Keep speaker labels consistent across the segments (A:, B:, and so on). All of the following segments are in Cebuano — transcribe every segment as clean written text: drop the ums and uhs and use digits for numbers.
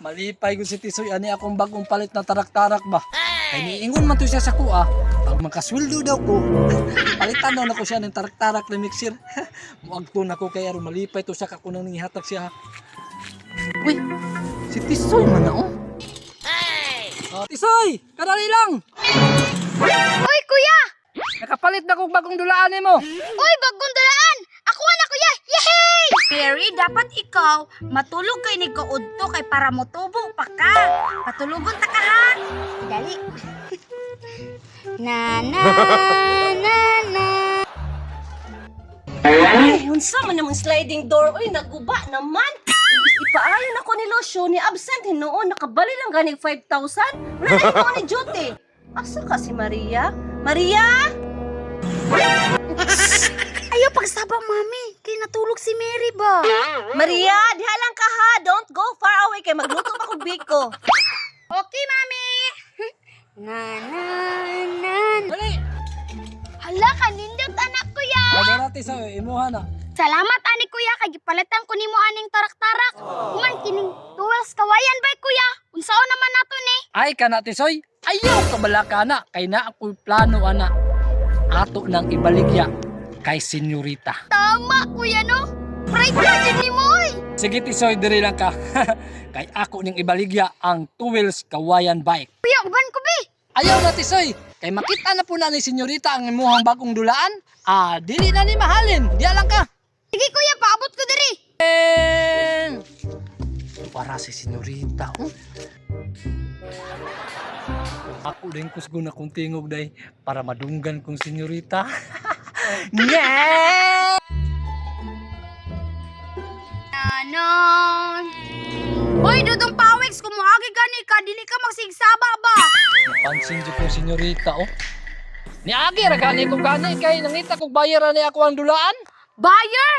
A: Malipay ko si Tisoy ani akong bagong palit na tarak-tarak ba. Kay niingon man to siya sa kuha, pag makasweldo daw ko, palitan daw nako siya ng tarak-tarak na mixer. Muagto nako kay aron malipay to siya kako nang nihatag siya. Uy, si Tisoy man na oh. Oh, Tisoy, kadali lang.
B: Uy, kuya!
A: Nakapalit na kog bagong dulaan nimo.
B: Uy, bagong dulaan! Ako na, kuya! Yehey!
C: Perry, dapat ikaw matulog kay ni kaudto kay para motubo pa ka. Patulugon ta ka ha.
B: Dali. Na, na, na, na.
D: Ay, unsa man namang sliding door oy, naguba naman. Imbis ipaayon ako ni Lucio ni absent hinuon nakabali lang gani 5,000. Wala na hinuon ni duty. Asa ka si Maria? Maria?
C: Ayaw pagsaba, mami. Kay natulog si Mary ba?
D: Maria, diha lang ka ha. Don't go far away kay magluto pa kog biko.
B: Okay, mami! Na, na, na.
A: Dali.
B: Hala, kanindot anak, kuya!
A: Wala Tisoy, imuha na.
B: Salamat ani kuya kay gipalitan ko nimo aning tarak-tarak. Human kining tuwels kawayan bay kuya. Unsaon naman nato ni?
A: Ay kana Tisoy, ayaw kabala ka na kay na ako'y plano ana. Ato nang ibaligya kay senyorita.
B: Tama kuya no. Pride ka jud nimo oy.
A: Sige Tisoy, diri lang ka. Kay ako ning ibaligya ang two wheels kawayan bike.
B: Kuya uban ko bi.
A: Ayaw na Tisoy, kay makita na po na ni senyorita ang imuhang bagong dulaan. Ah, dili na ni mahalin. Diya lang ka.
B: Sige kuya, paabot ko diri.
A: Eh, Para si senyorita. Oh. Ako din kusgo na kong tingog day para madunggan kong senyorita. Nye!
B: Ano?
C: Uy, Dudong Pawiks, kung moagi gani ka, dili ka magsigsaba ba?
A: Napansin jud ko senyorita oh. Niagi ra gani ko gani kay nangita kog bayar ani ako ang dulaan.
C: Buyer!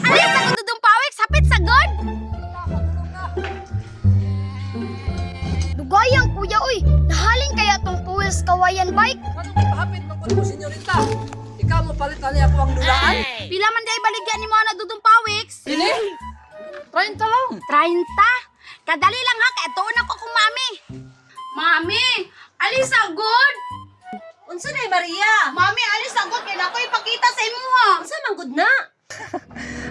C: Alis ako, Dudong Pawiks, hapit sa god!
B: Dugayang kuya oy. Nahalin kaya tong tuwels kawayan bike?
A: Anong ipahapit man ko senyorita? Ikaw mo palit ani ako ang dulaan?
C: Pila man day baligyan ni mo na Dudong Pawiks?
A: Dili? 30 lang.
C: 30. Kadali lang ha, kay tuon ako kung mami. Mami, alis agod.
D: Unsa na Maria?
C: Mami, alis agod kay nako ipakita sa imuha.
D: Unsa man gud na?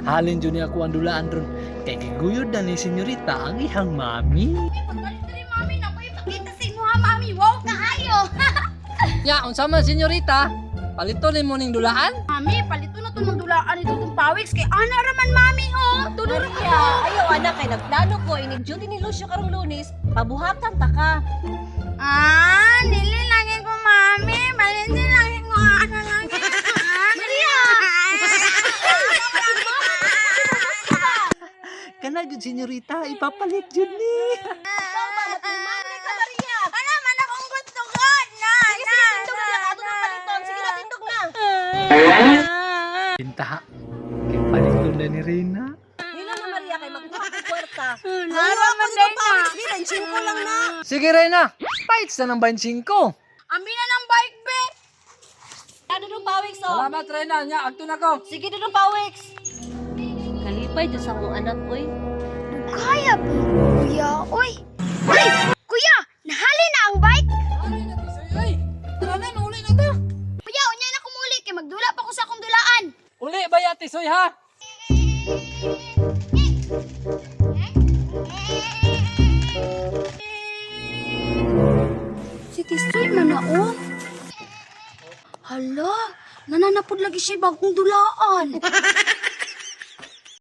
A: Halin jud ni ako ang dulaan ron. Kay giguyod na ni senyorita ang ihang mami.
C: Pagkalit diri mami, nako ipakita sa imuha mami. Wow kaayo.
A: Nya, unsa man senyorita? Palito ni mo ning dulaan?
C: Mami, palito na to ng dulaan ni Dudong Pawiks kay ana ra man mami oh. Tuduro ko.
D: Maria, ayaw anak kay nagplano ko inig duty ni Lucio karong Lunes, pabuhatan ta ka.
C: Ah, dili langin ko mami. Malindi langin ko ana langin. Maria.
A: Kana jud senyorita, ipapalit jud ni.
D: Mami ka Maria.
C: Ana man akong gusto god. Na,
D: Sige, sige, tindog na ato nang paliton. Sige na, tindog na.
A: Pintaha. Kay palito na ni Reyna.
D: Hila na Maria kay magkuha kog kwarta.
C: Nara
D: Ayaw ako
C: man
D: dito
C: day na.
D: Pawiks, di 25 lang na.
A: Sige Reyna, fights na ng 25.
C: Ami na ng bike be.
D: Ano dong Pawiks oh?
A: Salamat Reyna, nya agto na ko.
D: Sige dudong Pawiks. Kalipay jud sa akong anak oy.
B: Dugaya po kuya oy. Uy, kuya, nahalin na ang bike.
A: Ay, na Tisoy, ay. Tara na, mauli na ta.
B: Kuya, unya na kumuli kay magdula pa ko sa akong dulaan.
A: Uli ba ya Tisoy ha?
C: Si Tisoy man na oh. Hala, nananapod lagi siya bagong dulaan.